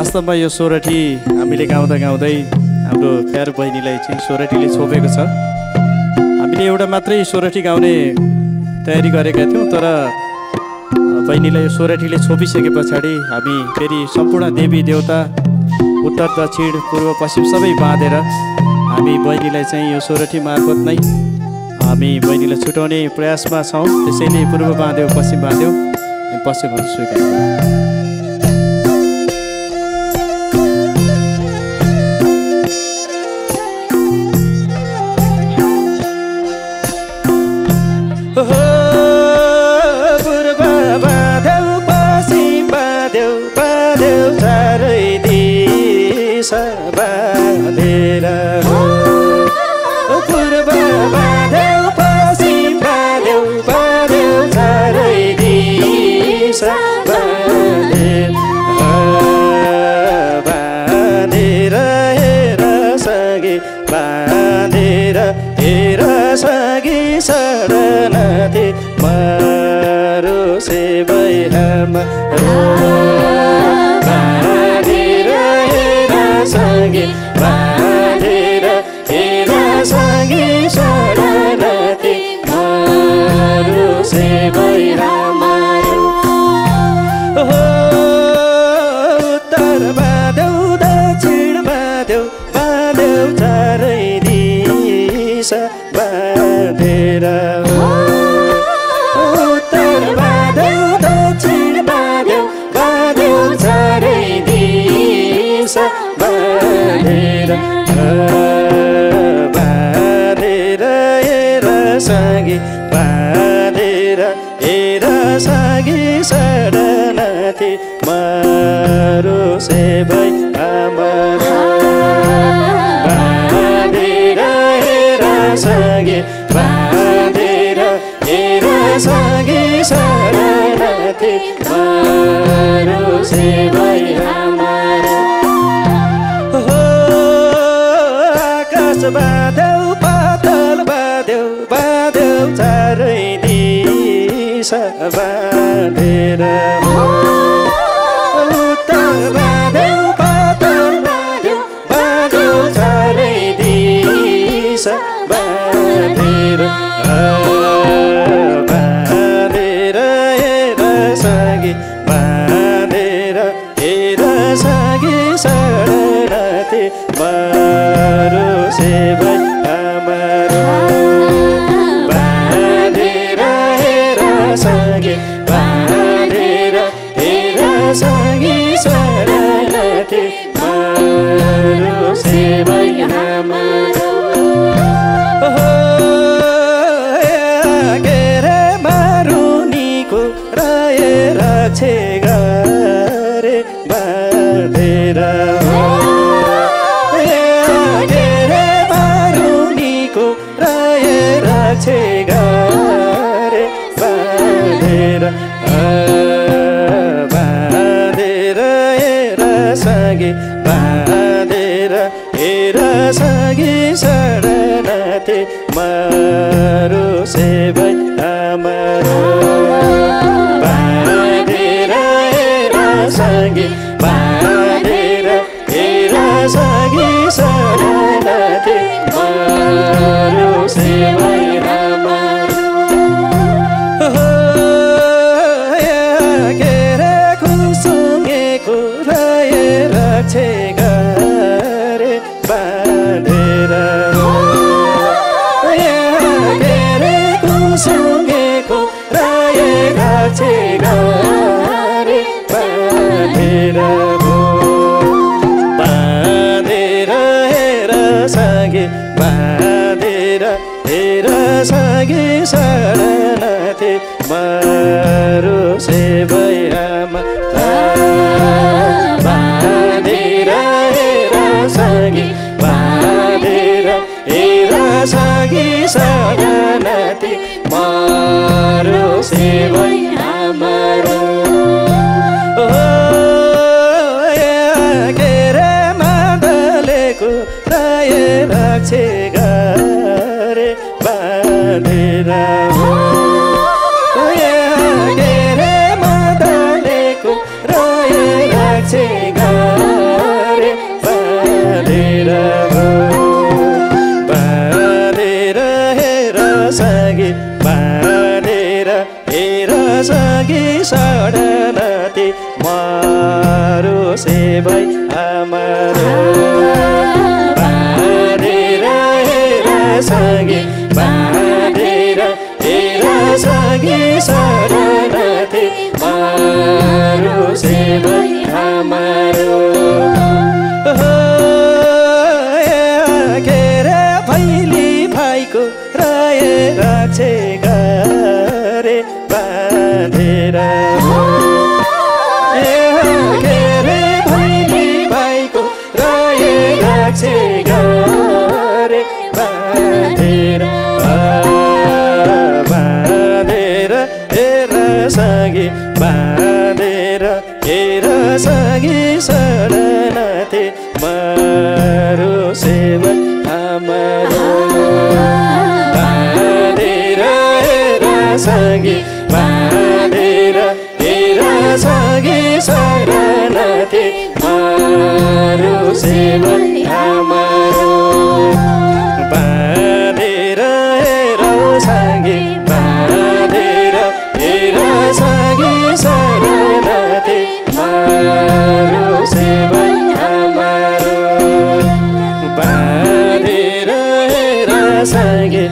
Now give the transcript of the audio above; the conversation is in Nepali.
वास्तवमा यो सोरठी हामीले गाउँदा गाउँदै हाम्रो प्यारो बहिनीलाई चाहिँ सोरठीले छोपेको छ। हामीले एउटा मात्रै सोरठी गाउने तयारी गरेका थियौँ, तर बहिनीलाई यो सोरठीले छोपिसके पछाडि हामी फेरि सम्पूर्ण देवी देवता उत्तर दक्षिण पूर्व पश्चिम सबै बाँधेर हामी बहिनीलाई चाहिँ यो सोरठी मार्फत नै हामी बहिनीलाई छुटाउने प्रयासमा छौँ। त्यसैले पूर्व बाँध्यौँ पश्चिम बाँध्यौँ, पश्चिमहरू स्वीकार गरौँ। सेवै हाम्रो बाँधेर हेर सँगै बाँधेर हेर सँगै शरणार्थी मारो सेवै हाम्रो के रे भैली भाइको राय राक्षे गरे बाँधेर के रे भैली भाइको राय राक्षे गरे बाँधेर बाँधेर हेर सँगै बाँधेर हेर सँगै शरणार्थी मारो सेवै हाम्रो बाँधेर हेर सँगै बाँधेर हेर सँगै शरणार्थी मारो सेवै हाम्रो बाँधेर हेर सँगै बाँधेर हेर सँगै शरणार्थी मारो सेवै हाम्रो बाँधेर हेर सँगै